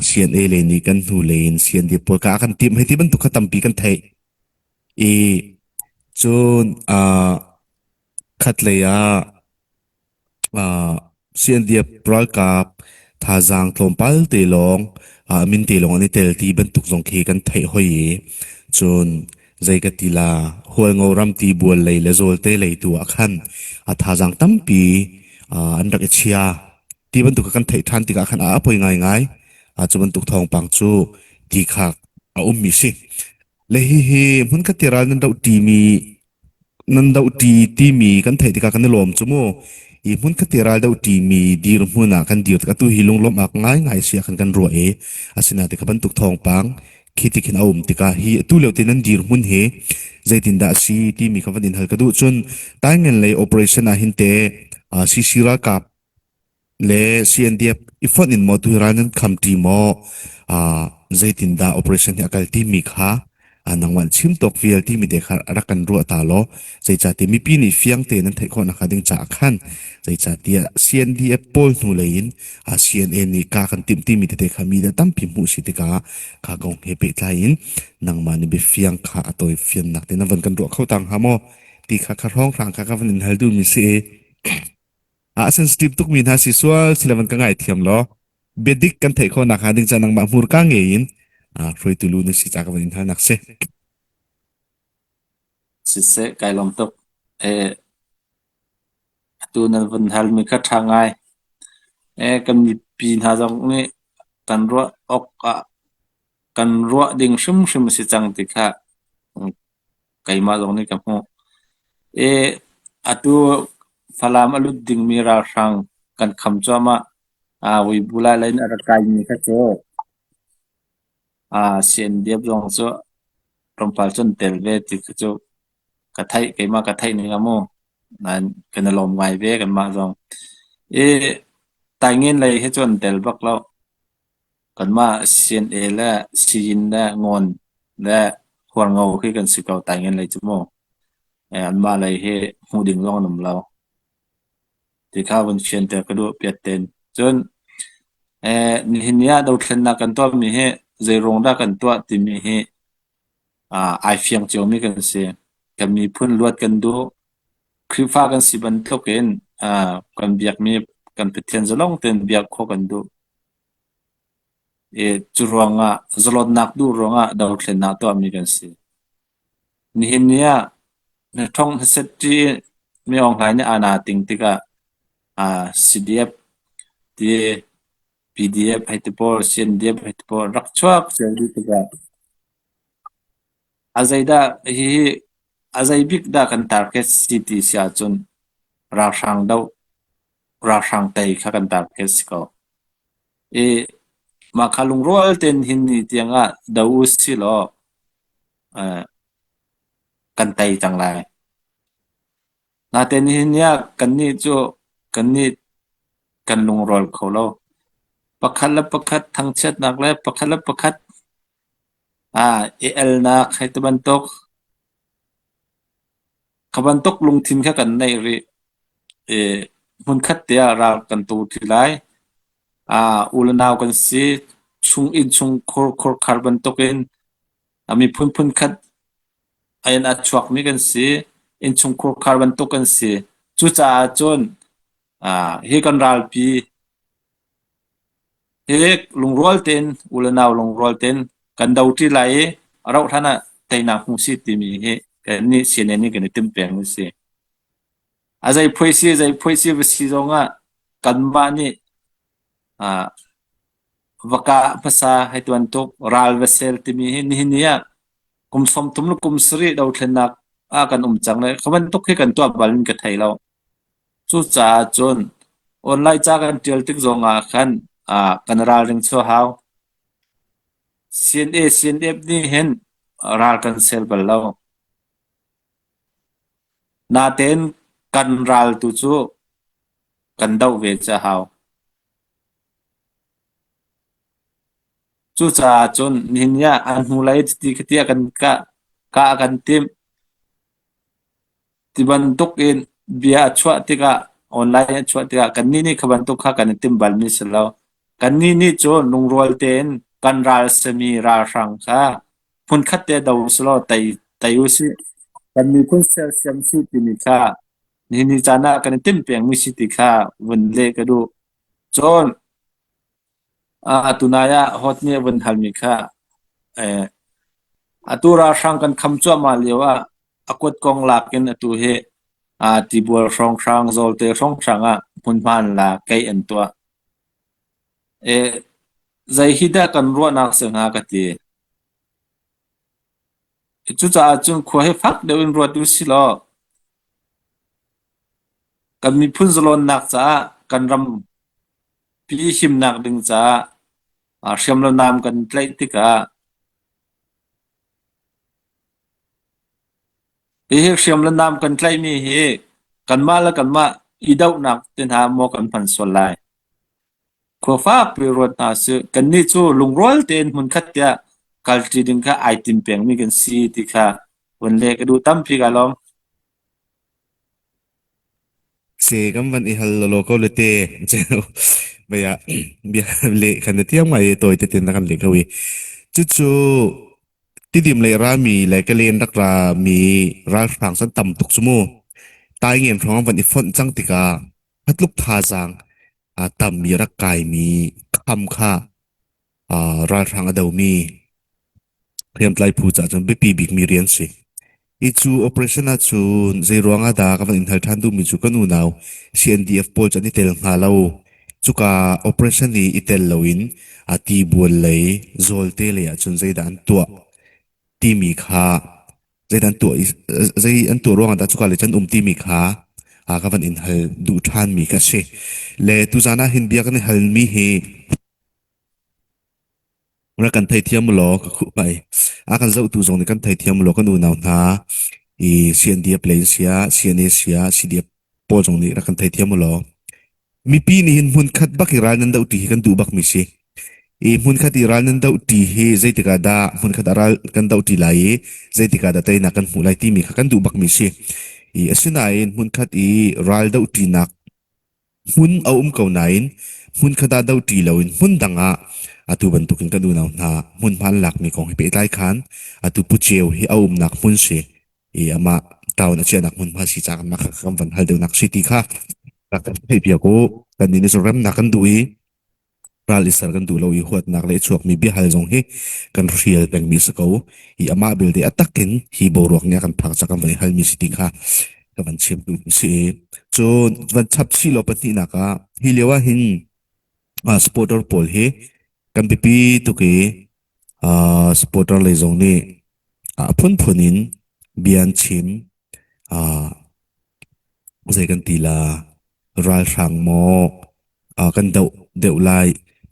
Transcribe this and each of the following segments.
CNA lei nih kan hnu lei in CND pawl ka kan timh hei ti bantuk kha tampi kan theih. I cun khatlei ah CNDF ralkap thazaang tlawmpal te lawng min te lawng an i tel ti bantuk zong khi kan theih hoi i cun zei ka ti la Hualngo ram ti bual lei le Zawlte lei tu ah khan a thazaang tampi an rak i chia ti bantuk kan theih ṭhan tikah khan a poi ngaingai. Cu bantuk thawngpang cu ti kha a ummi si. Le hihi hmunkhat te ral nan doh ṭimi nan dohṭi timi kan theih tikah kan i lawm cu mu. I hmunkhat te ral dohṭimi dirhmun ah kan dir tik atu hi lunglawmh ak ngaingai si ah khan kan ruah i asinain ti kha bantuk thawngpang khi ti khin a um tikah hi atu lio te nan dirhmun hi zeitindah a si timi kha van in hal ka duh. Cun Taingen lei operation ah hin te CC ralkap le CNDF i fonh in maw tu ral nan kham ṭi maw zeitindah operation hi a kal timi kha nangmah chim tawk vial timi te kha rak kan ruah ta law zeicahtiah mipi nih fiang tein nan theih khawh nakhnga ding caah khan zeicahtiah CNDF pawl hnu lei in CNA nih ka kan timh timi tete kha mi dah tampi hmuh si tikah kha kong he pehtlai in nangmah nih biafiang kha a tawi fiannak te na van kan ruah kho tang hnga maw ti kha kha hrawng hrang kha ka van in hal duhmi si A sensitive tukmi hna si sual silavan ka ngaithiam law biadik kan theih khawh nakhnga ding ca nangmah hmurka ngei in hruaitu lu na si ca ka van in halnak si. Siseh, kai lawm tuk. Eh, atu nan vun halmi kha ṭha ngai. Eh, kan mipi hna zong nih kan ruah awk ah kan ruah ding hrimhrim a si cang ti kha keimah zong nih ka hmuh. I atu Falam a lut dingmi ralhrang kan kham cuahmah. Aa Vuibula lei in a rak kaimi kha cu aa CNDF zong cu tlawmpal cu an tel ve ti kha cu ka theih keimah ka theih ning a mu. Nain kan i lawm ngai ve kanmah zong. I Taingen lei hi cu an tel bak lo. Kanmah CNA le Siyin le Ngawn le Hualngo khi kan si ko Taingen lei cu mu. Anmah lei hi hmuh ding zong an um lo. Ti kha vun fianter ka duh piat tein. Cun nihin ni ah dothlennak kan tuahmi hi zeiruang dah kan tuah timi hi ai fiang ciomi kan si. Kan miphun luat kan duh. Khrihfa kan si bantuk in kan biakmi kan Pathian zalong tein biak khawh kan duh. I cu ruangah zalonnak duh ruangah dothlennak tuahmi kan si. Nihin ni ah na ṭhong hmaset ṭi i mi Aung Hlaing nih aa naa ting tikah CDF ti PDF hei ti pawl, CNDF hei ti pawl rak chuak cio dih tikah a zeidah hihi a zei bik dah kan target si ti si ahcun ralhrang doh ralhrang tei kha kan target si ko. I mah kha lungrual tein hin ni tiangah do u si law kan tei cang lai. Natein nihin ni ah kannih cu kannih kan lungrual kho lo. Pakhat le pakhat thangchiatnak le pakhat le pakhat i elnak hei ti bantuk Kha bantuk lungthin kha kan neih rih i hmunkhat te ah ral kan tu ṭi lai. U le nau kan si. Chung innchung khur khurkhar bantukin a miphun phunkhat in a chuakmi kan si. Innchung khurkhar bantuk kan si. Cucaah cun hi kan ralpi Hi lungrual tein u le nau lungrual tein kan doṭi lai i a rauh hlan ah teinak hmu si timi hi kannih CNN nih kan i timh peng a si. A zei phuai si zei phuai si va si zongah kanmah nih va kah hmasa hei tuan tuk ral va sel timi hi nihin ni ah kum 30 le kum 70 dothlennak ah kan um cang le kha bantuk hi kan tuah bal in ka thei lo. Cucaah cun online ca kan ṭial tik zongah khan kan ralring cu a hau. CNA, CNF nih hin ral kan sel bal lo. Natein kan ral tu cu kan doh ve cu a hau. Cucaah cun nihin ni ah an hnulei chiti khati a kan kah, kah a kan timh. Ti bantuk in bia a chuah tikah online a chuah tikah kannih nih kha bantuk kha kan i timh balmi si lo. Kannih nih cun lungrual tein kan ral sami ralhrang kha hmunkhat te do usih tei tei usih. Kan miphun sersiam sih timi kha nihin ni caan ah kan i timh pengmi si ti kha vun leh ka duh. Cun tunai ah hot nih a vun halmi kha atu ralhrang kan kham cuahmah lio ah a kut kong lak in atu hi tibual hrawnghrang, zawlte hrawnghrang ah hmunhma an la, keih an tuah. Zei hi dah kan ruahnak si hnga ka ti. Cucaah cun khua hi fak deuh in ruat u si law kan miphun zalawnnak caah kan ram pi himnak ding caah hriam le nam kan tlaih tikah hihi hriam le nam kan tlaihmi hi kanmah le kanmah i dohnak te hna maw kan hman sual lai. Khua fakpi ruat hna sih. Kannih cu lungrual tein hmunkhat tiah kalṭi ding kha ai tim pengmi kan si ti kha vun leh ka duh tampi ka lawm. Se kan van i hal lolo ko le te baya bia le kan na tiam ngai toi te tin na kan le ko i cucu tidim le rami le ka len rak ra mi ralhrang san tam tuk chu mu tai ngem hrawng van i fonh cang tikah hatluk thazaang a tammi rak kaimi kham kha ralhrang a domi hriamtlai phu caah cun biapi bikmi rian si. I cu operation ah cun zei ruang ah dah ka van in hal ṭhan duhmi cu kan unau CNDF pawl cu an i tel hnga lo. Cuka operation i i tel loin a tibual lei zawlte lei ah cun zeidah an tuah timi kha zeidah an tuah i zei an tuah ruangah dah cuka lei cun um timi kha ka van in hal duh ṭhanmi ka si. Le tuzaan ah hin bia kan i halmi hi rak kan theithiam law ka khuh pai. A kan zohtu zong nih kan theithiam law kan unau hna i CNDF lei sia CNA sia CDF pawl zong nih rak kan theithiam law mipi nih hin hmunkhat bak i ral nan doh ti hi kan duh bak mi si. I hmunkhat i ral nan doh ti hi zeitik ah dah hmunkhat ah ral kan doh ti lai i zeitik ah dah teinak kan hmuh lai timi kha kan duh bak mi si. I asinain hmunkhat i ral doh ṭinak hmun a um ko nain hmunkhat ah doh ṭi loin hmun dang ah atu bantukin kan unau hna hmunhma an lakmi kong he pehtlai khan atu Pu Ceu hi a umnak hmun si i amah town a chiahnak hmunhma si caah mah kha kan van hal deuhnak si ti kha rak kan theihpiak u. Kannih nih cun remnak kan duh i ral i ser kan duh lo i huatnak le chuakmi biahal zong hi kan hrial pengmi si ko i amah belte a takin hi boruak nih a kan phak cak kan van i halmi si ti kha ka van chim duh si i cun van chap chih law pahnihnak ah hi lio ah hin supporter pawl hi kan biapi tuk i supporter lei zong nih a phunphun in bia an chim zei kan ti la ralhrang maw kan doh deuh lai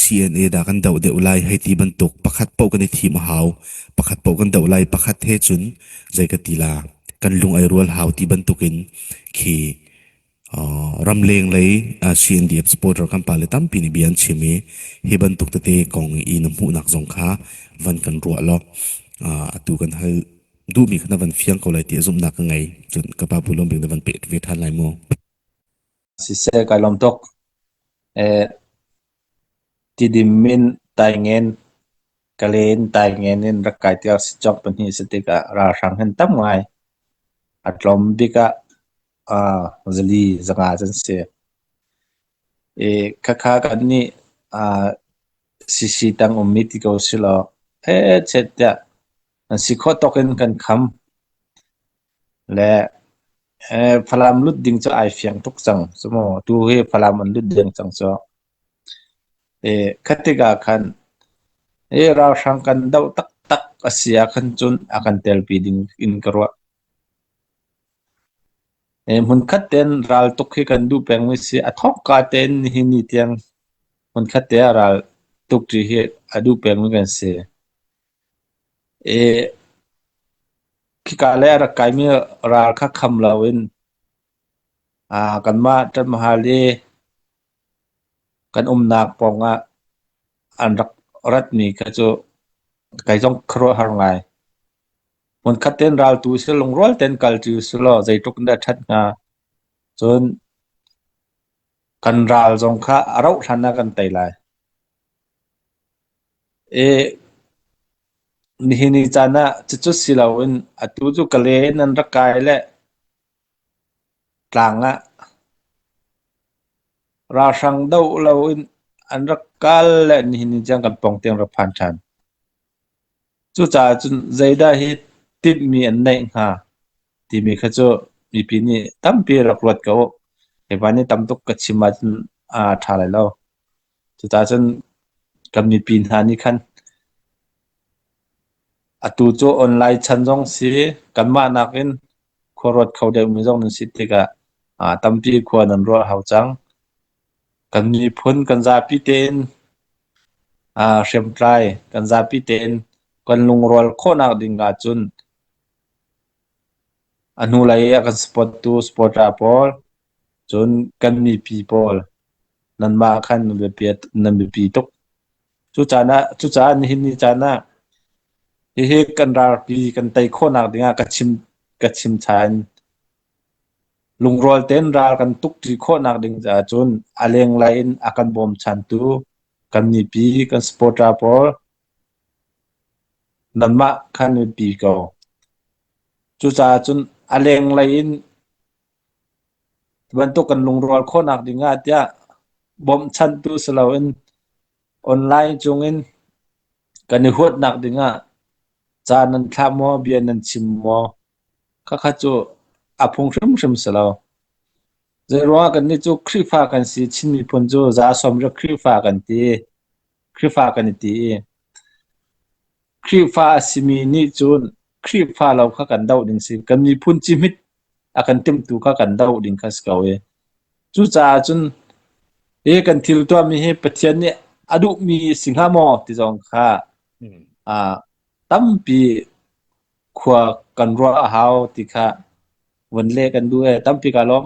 CNA dah kan doh deuh lai hei ti bantuk pakhat paoh kan i thim a hau pakhat paoh kan doh lai pakhat he cun zei ka ti la kan lung ai rual hau ti bantukin khi ramleng lei CNDF supporter kan pale tampi nih bia an chim i hi bantuk tete kong i na hmuhnak zong kha van kan ruah law atu kan hal duhmi kha na van fiang ko lai ti zumhnak ka ngei cun ka pa bu lawm bik na van peh ve ṭhan lai mu Siseh kai lawm tuk. Eh, Tidim in Taingen, Kale in Taingen in rak kai tiah sicawk pahnih si tikah ralhrang hin tam ngai. A tlawm bik ah uh, zali zanga can si. E, khakha kan nih uh, CC tang ummi ti ko si law, he chet tiah an si khawh tawk in kan kham. Le Falam lut ding cu ai fiang tuk cang. Cumaw tu hi Falam an lut deng cang cu. Kha tikah khan hi ralhrang kan doh taktak a si ahkhan cun a kan telpi ding in ka ruah. Hmunkhat tein ral tuk hi kan duh pengmi si. A thawkka tein nihin ni tiang hmunkhat te ah ral tuk ṭi hi a duh pengmi kan si. Khika lei a rak kaimi ral kha kham loin kanmah ṭanhmahal i kan umnak pawngah an rak ratmi kha cu kei zong khuaruahhar ngai. Hmunkhat tein raltu si lungrual tein kalṭi usih law zeitluk in dah a ṭhat hnga. Cun kan ral zong kha a rauh hlan ah kan tei lai. I nihin ni caan ah cucu si loin atu cu Kale in an rak kai le tlang ah ralhrang doh loin an rak kal le nihin ni tiang kan pawng tiang rak phan ṭhan. Cucaah cun zeidah hi timhmi an neih hnga timi kha cu mipi nih tampi rak ruat ko u. Keimah nih tam tuk ka chim ahcun a ṭha lai lo. Cucaah cun kan mipi hna nih khan atu cu online chan zong si kanmah nakin khua ruat kho deuhmi zong nan si tikah tampi khua nan ruah hau cang. Kan miphun kan zapi tein hriamtlai kan zapi tein kan lungrual khawhnak ding ahcun a hnulei a kan support tu supporter pawl cun kan mipi pawl nanmah khan nan biapi tuk. Cucaah nihin ni caan ah hihi kan ralpi kan tei khawhnak dingah ka chim ka chim ṭhan. Lungrual tein ral kan tukṭi khawhnak ding caah cun a lenglei in a kan bawmchantu kan mipi kan supporter pawl nanmah khan biapi ko. Cucaah cun a lenglei in bantuk kan lungrual khawhnak dingah tiah bawmchantu si loin online cungin kan i huatnak dingah ca nan thlah maw, bia nan chim maw, Khakha cu a phung hrimhrim si lo. Zeiruangah kannih cu Khrihfa kan si, Chin miphun cu za sawmriat Khrihfa kan ti. Khrihfa kan i ti i Khrihfa a simi nih cun Khrihfa lo kha kan doh ding si. Kan miphun cihmit a kan timhtu kha kan doh ding kha si ko i. Cucaah cun hi kan thil tuahmi hi Pathian nih a duhmi si hnga maw ti zong kha tampi khua kan ruah a hau ti kha vun leh kan duh ee. Tampi kaa lawm.